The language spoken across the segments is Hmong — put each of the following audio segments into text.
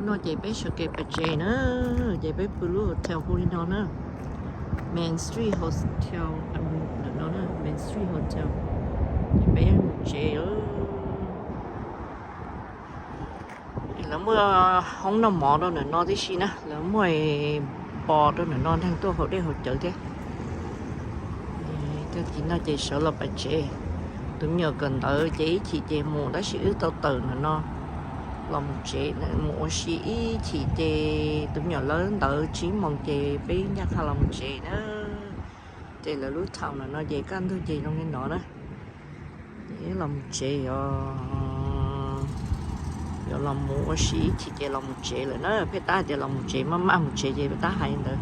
No ces peb sawv kev pais tsev na, ces peb pw lub hotel hu li no na, Main Street Hotel, ntawm no na, Main Street Hotel. Ces peb mus tsev. Lawv muaj hoob noj mov rau ntawm no tib si na, lawv muaj pos rau ntawm no, neeg tuaj haus dej haus cawv thiab. Tag kis no ces sawv los pais tsev. Tus me nyuam kawm ntawv ces ib chim ces mus, tab sis wb tau tawm ntawm no los mus tsev, mus ua si ib chim ces tus me nyuam lawb ntawv tsib moos ces peb ncaj qha los mus tsev na. Ces lawv lub thaum ntawm no ces kaj ntug ces zoo li no na. Ces los mus tsev os, yuav los mus ua si ib chim ces los mus tsev lawm na. Peb tab hais tias los mus tsev, maj maj mus tsev ces peb tab hais li ntawd.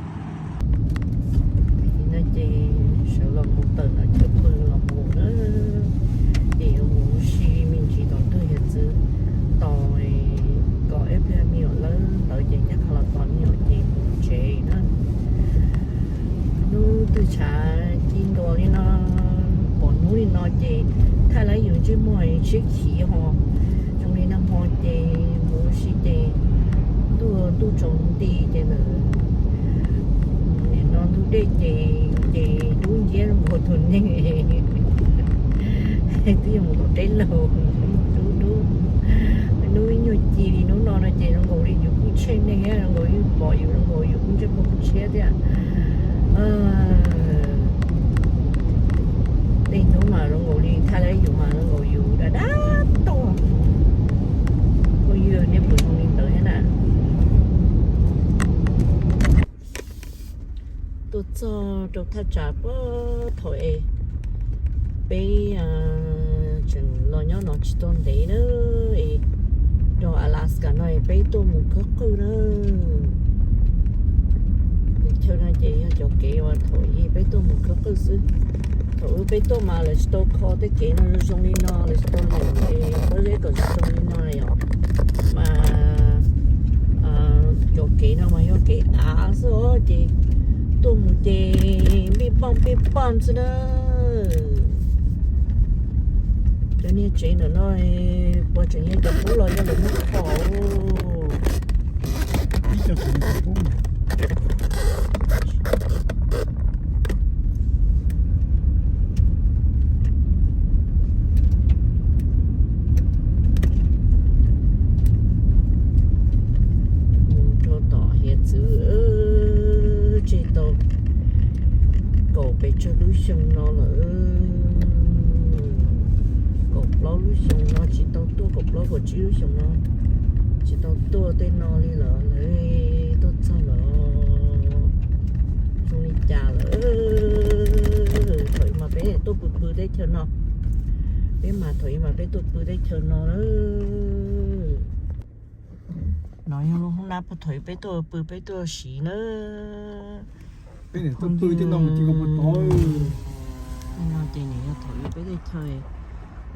Ces sawv los mus tawm ntawm chaw pw los mus na, ces yuav mus ua si me ntsis tom ntug hiav txwv tos kom ib pliag me nyuam lawb ntawv ces ncaj qha los tos me nyuam ces mus tsev na. Hnub twg tshav ci ntua li no, pom hnub li no ces thaij lawv yus ntsej muag siab khiv ho. Zoo li nag hmo ces mus ua si ces ntuj tsaus nti ces ntawm nim no ntug dej ces, ces dub nciab zoo nkaus tus neeg twb yuav mus tom teb laug, dub dub. Hnub ib nyuag ci li hnub no no ces zoo nkaus li yus kuj tsheej neeg thiab, zoo nkaus li pom yus, zoo nkaus yus kuj ntsej muag kuj tshiab thiab. Tej hnub mas zoo nkaus li thaij lawv yus mas zoo nkaus yus dab dab tuag. Phooj ywg, nej puas zoo li ntawd thiab na? Tuaj txog rau thaj tsam puag thaum es peb tseem los nyob no tsis tau ntev na, es rau Alaska no es peb tuaj mus khawb qwj na. Chaw no ces yog cov kev uas thaum ub peb tuaj mus khawb qwj xwb. Thaum ub peb tuaj mas lawv tsis tau kho tej kev no zoo li no, lawv tsis tau lees pob zeb kom zoo li no yom. Mas cov kev no mas yog kev av xwb os, ces tuaj mus ces npij paj npij paj xwb na. Cov niag tsev ntawm no puas tseem yog cov qub los yog lawv muab kho? Mus rau tom hiav txwv tseg tau kaum pes tsawg lub xyoo no lawm. Kaum plaub lub xyoo no tsis tau tuaj, kaum plaub kaum tsib lub xyoo no tsis tau tuaj tej no li lawm, lawv tuaj txog lawm. Zoo li cas lawm? Thaum ub mas peb tuaj pw pw teb chaws no, peb mas thaum ub mas peb tuaj pw teb chaws no lawm. No yog lub hoob nab puag thaum ub peb tuaj pw peb tuaj siv na. Peb tuaj pw tej no mus tsis tau pw tod. No ces nws yog thaum ub peb teb chaws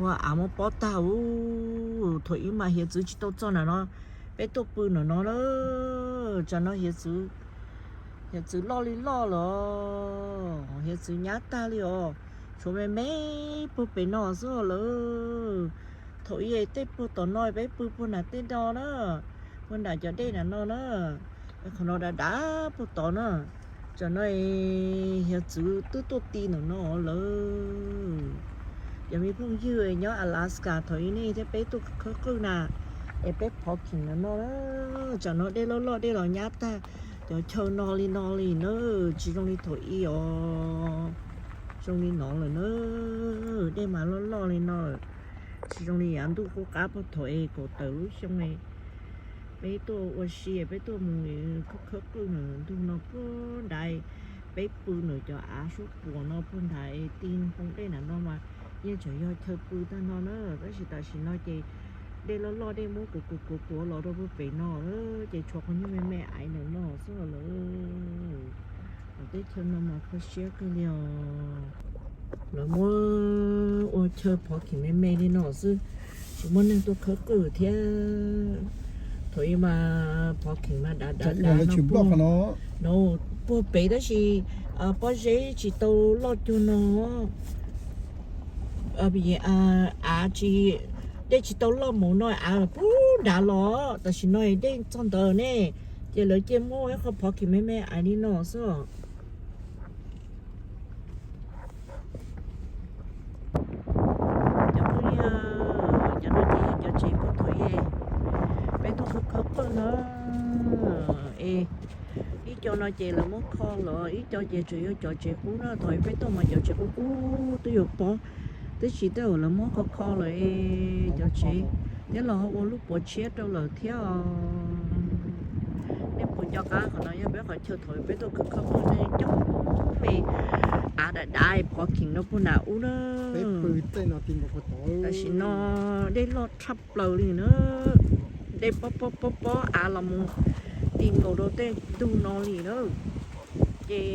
ua av muab pob tag ub. Thaum ub mas hiav txwv tsis tau txog nram no, peb tuaj pw nram no na. Tsam no hiav txwv, hiav txwv loj li loj los, hiav txwv nyab tag li os. Tshuav me me puag pem no xwb lawm. Thaum ub tej puag tom no peb pw puag nram tej no na, puag nram cov dej nram no na. Qhov no dav dav puag tod na. Tsam no hiav txwv twb tuaj ti ntawm no lawm. Cov me phooj ywg nyob Alaska, thaum ub nej thiab peb tuaj khawb qwj na, es peb phov kheem ntawm no na. Tsam no dej loj loj dej los nyab tag cov chaw no li no li na, tsis zoo li thaum ub os. Zoo li no lawm na, dej mas loj loj li no lawm. Tsis zoo li yav ntuj qub qab puag thaum es kaum tawm lub xyoo peb tuaj ua si, peb tuaj mus khawb qwj nram ntug no puag nrad, peb pw nram cov av suab puam no puag nrad, ti npoo dej nram no mas yeej tseem yog chaw pw tag no na. Tab sis tam sim no ces dej loj loj dej muab kuav kuav kuav kuav los rau puag pem no, ces tshuav qhov nyuag me me aiv ntawm no xwb lawm. Teb chaws no mas kho siab kawg li os. Lawv muab ua chaw phov kheem me me li no xwb, tsis muaj neeg tuaj khawb qwj thiab. Thaum ub mas phov kheem mas dav dav dav no, puag pem tab sis pob zeb tsis tau loj cuag no. Av tsis, dej tsis tau loj mus no av puag dav los, tam sim no dej txog ntawd ne, ces lawv cia muab ib qho parking me me aiv li no xwb os. Cov phooj ywg, cov no ces yog cov tsev puag thaum ub, peb tuaj khawb khawb qwj na. Es ib co no ces lawv muab kho los, ib co ces tseem yog cov tsev qub na. Thaum peb tuaj mas cov tsev qub qub twb yuav pob, tab sis tej zaum lawv muab kho kho lawm cov tsev, thiab los ho ua lub puav tshiab rau lawm thiab os. Nej puas nco qab qhov no? Yog peb qhov chaw thaum peb tuaj khawb khawb qwj ne, coob me, av dav dav parking no puag nram ub na. Tam sim no dej loj tshaj plaws li na, dej pob pob pob pob av los mus ti nkaus rau tej ntug no li na. Ces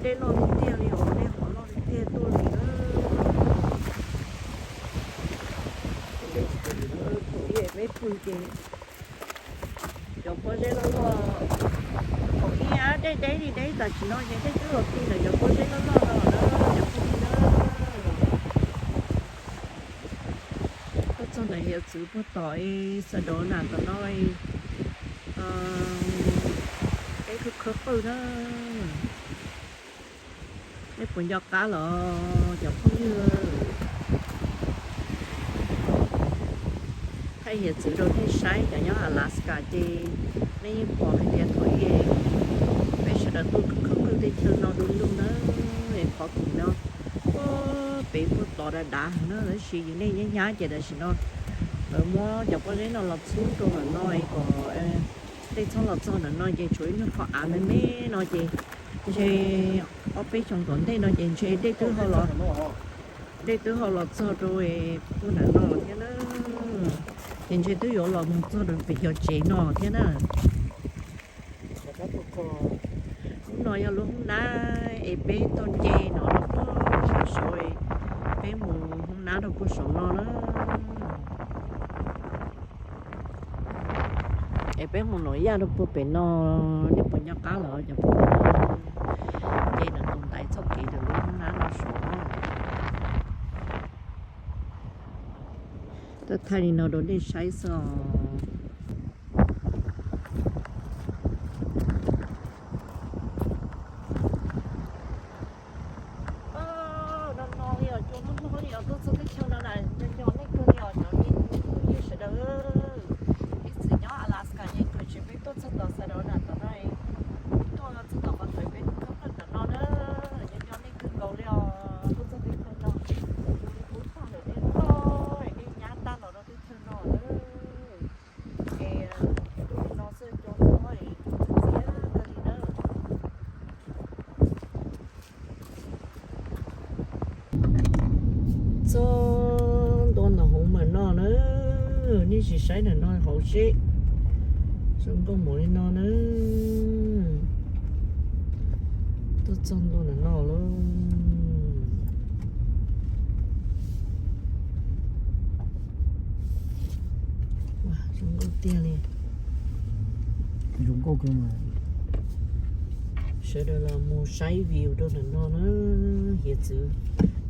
dej loj tiag tiag li os, dej qhov loj tiag tiag tuaj li na. Thaum ub peb pw ces cov pob zeb loj loj, thaum ub deb deb li deb, tam sim no ces dej twb los ti lawm cov pob zeb loj loj no na, cov phooj ywg na. Tuaj txog ntawm hiav txwv puag tom Sedona tom no, peb khawb khawb qwj na. Nej puas nco qab los cov phooj ywg? Thaij hiav txwv rau nej saib, cov nyob Alaska ces nej yeej pom hais tias thaum ub peb sawv daws tuaj khawb khawb qwj tej chaw no du lug na, es qhov kim no puag pem puag tod dav dav heev na, tab sis yus nej nyab nyab ces tam sim no lawv muab cov pob zeb no los txhub rau ntawm no es kom dej txhob los txog ntawm no ces tshuav ib lub qhov av me me no ces ntshe ob peb xyoos tom ntej no ces ntshe dej twb ho los, dej twb ho los txog rau puag ntawm no thiab na, ces ntshe twb yuav los mus txog rau pem cov tsev no thiab na. Lub no yog lub hoob nab es peb tuaj nce no rau puag saum saud, peb mus hoob nab rau puag saum no na. Es peb mus nuv yaj rau puag pem no, nej puas nco qab los cov phooj ywg? Ces nws tus ntaiv txoj kev rau lub hoob nab no saud na. Tuaj thaij li no rau nej saib xwb os. No no li os, cua muag muag li os, tuaj txog teb chaws no na, nco nco nej kawg li os cov me phooj ywg sawv daws. Ib txwm nyob Alaska ces thaum tseem peb tuaj txog tom Sedona tom no, tuaj txog tom qhov tseem peb tuaj txog tom no na, nco nco nej kawg nkaus li os, tuaj txog teb chaws no, ua li kuv txog ntawm nej lub, nej nyab tag los rau teb chaws no na. Es no xwb cov txiv txias kawg li na. Txog ntua ntawm hauv mas no na, nej sim saib ntawm no hauv seb zoo nkauj npaum li no na. Tuaj txog ntua ntawm no lauj. Zoo nkauj tiag li. Zoo nkauj kawg mas. Sawv daws los mus saib view rau ntawm no na, hiav txwv.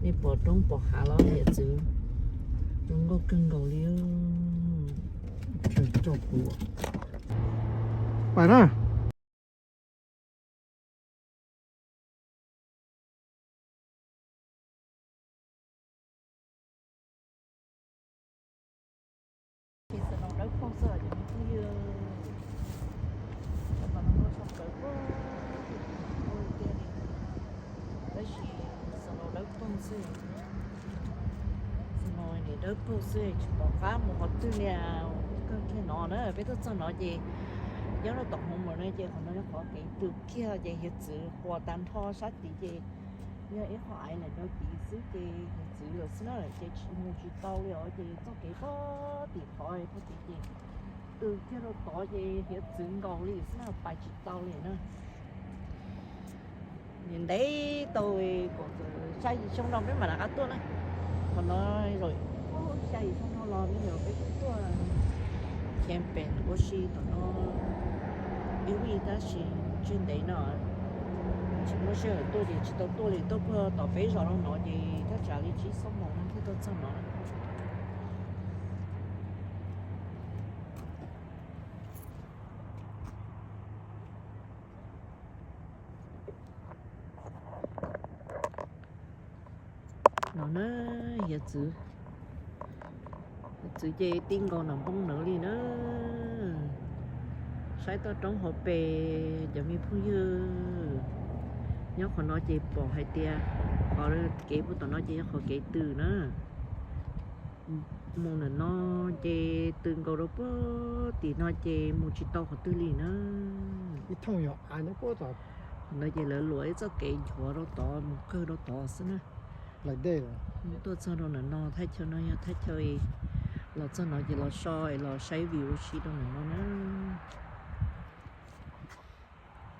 Nej pom roob pom hav los hiav txwv zoo nkauj kawg nkaus li. Pais na. Ces snow dawb paug xwb os cov me phooj ywg. Tam no kuj tshaj plaws, kuj tiag li, tab sis snow dawb paug xwb. Snow nim dawb paug xwb, tsis pom qab mus qhov twg li. Kawg kiag no na, peb tuaj txog no ces nyob rau tom hauv mas no ces qhov no yog qhov kev tws kiag ces hiav txwv quas tag nrho sab tid ces yog ib qho aiv ntawm no tid xwb ces hiav txwv lawm xwb na, ces tsis mus tsis tau li os. Ces txoj kev puag tim qhov puag tid ces tws kiag rau tod ces hiav txwv nkaus li xwb na, pais tsis tau li na. Ntev tau kaum xya yim xyoo no peb mam rov qab tuaj na. Qhov no zaum xya yim xyoo no los me nyuam peb twb tuaj camping ua si tom no ib vij, tab sis tsis ntev no tsis muaj sij hawm tuaj ces tsis tau tuaj li. Tuaj puag tom peb zos rau no ces thaj tsam li tsib xuab moos no thiaj tuaj txog no. No na, hiav txwv, hiav txwv ces tij nkaus nram npoo ntawd li na. Saib toj roob hauv pes cov me phooj ywg, nyob qhov no ces pom hais tias qhov kev puag tom no ces yog qhov kev tws na. Mus ntawm no ces tws nkaus rau puag tim no ces mus tsis tau qhov twg li na. Ib thooj yog av nyob puag tom no ces lawv luam ib txoj kev nchuav rau tod mus kawg rau tod xwb na. Tuaj txog rau ntawm no, thaj chaw no yog thaj chaw los txog no ces los so es los saib view ua si rau ntawm no na.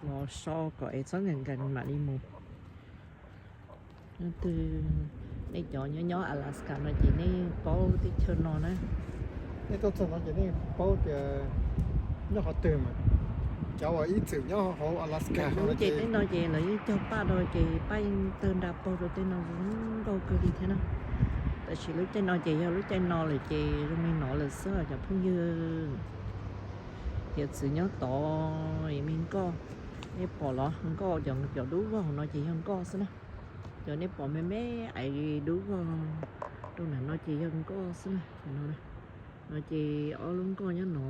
Los so kom es txhob nkees nkees mam li mus. Leej twg, nej cov nyob nyob Alaska no ces nej paub teb chaws no na. Nej tuaj txog no ces nej paub tias nyob qhov twg mas. Cov uas ib txwm nyob hauv Alaska no ces tej no ces lawv yeej cog paj rau ces paj yeej tawg nra paug rau tej no zoo nkauj kawg li thiab na. Tab sis lub caij no ces yog lub caij no lawm ces zoo li no lawm xwb cov phooj ywg. Hiav txwv nyob tod me nkoj, nej pom los nkoj, cov dub vog no ces yog nkoj xwb na. Cov nej pom me me aiv dub vog rau ntawm no ces yog nkoj xwb na. No ces ob lub nkoj nyob no,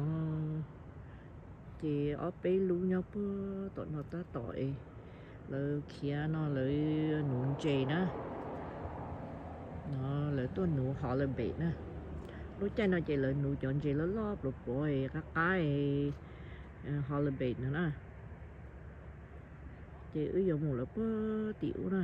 ces ob peb lub nyob puag tom no tab tom es lawv khiav no lawv nuv ntses na. No lawv tuaj nuv halibut na. Lub caij no ces lawv nuv cov ntses loj loj pluav pluav qab qab halibut no na. Ces wb yuav mus lawm puag tim ub na.